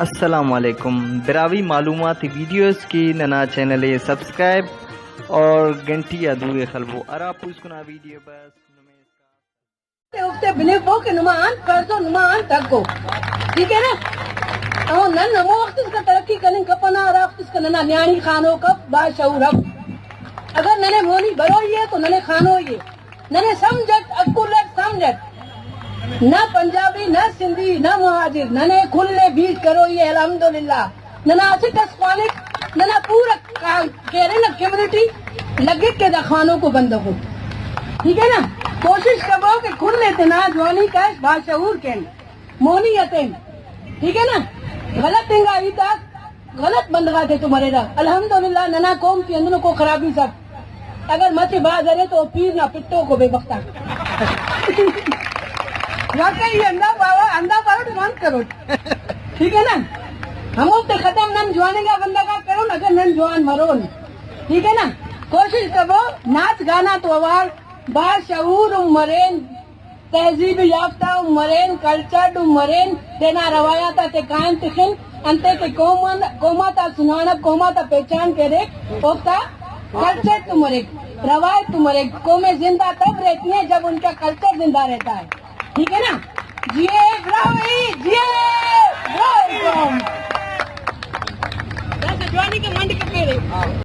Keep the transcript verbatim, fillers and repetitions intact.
السلام علیکم۔ براہوئی معلوماتی ویڈیوز کی ننا چینل ءِ سبسکرائب اور گھنٹی آ دورے خلبو۔ ہرا پوسکنا ویڈیو بس نمے اسکان۔ اوفتے بنفو کہ نما آن فرض و نما آن ٹک ءُ۔ ٹھیک ہے نا؟ او نن ہمو وخت اسکا ترقی کننگ کپنا ہرا وخت اسکا ننا نیاڑی خانوک اف، باشعور اف۔ اگر ننے مونی بروئی ءِ تو ننے خانوئی ءِ۔ ننے سمجھ اٹ، عقل اٹ سمجھ اٹ۔ نہ پنجابی، نہ سندھی، نہ مہاجر، ننے کل ءِ بیت کروئی ءِ، الحمدللہ۔ ننا اسٹ اس خوانک، ننا پورا کا-، کیرے نا کمیونٹی لگک کہ دا خوانوکو بندغ ءُ۔ ٹھیک ہے نا؟ کوشش کبو کہ کل ءِ تینا جوانی کش، باشعور کین، مونی اتین۔ ٹھیک ہے نا؟ غلط انگا ہیت آک غلط بندغ آتے تو مریرہ۔ الحمدللہ ننا قوم تے ہندنو کو خرابی سک۔ اگر مچے بھاز ارے تو پیر نا پٹوکو بے بخت آک۔ واقعی ہندا پاوہ، ہندا پاوہ تو مان کروٹ۔ ٹھیک ہے نا؟ ہموفتے ختم نن جواننگا بندغ آک کرون، اگر نن جوان مرون۔ ٹھیک ہے نا؟ کوشش کبو ناچ گانا تو اوار باشعور ہم مرین، تہذیب یافتہ ہم مرین، کلچرڈ ہم مرین، تینا روایات آتے قائم تخن، انتے کہ قوم آن، قوم آتا سنانب، قوم آتا پہچان کریک، اوفتا کلچر تو مریک، روایت تو مریک۔ قومیں زندہ تب رہتی ہیں جب ان کا کلچر زندہ رہتا ہے۔ ٹھیک ہے نا؟ جیے براہوئی، جیے براہوئی قوم۔ داسہ جوانی کہ منڈ کہ پیرے۔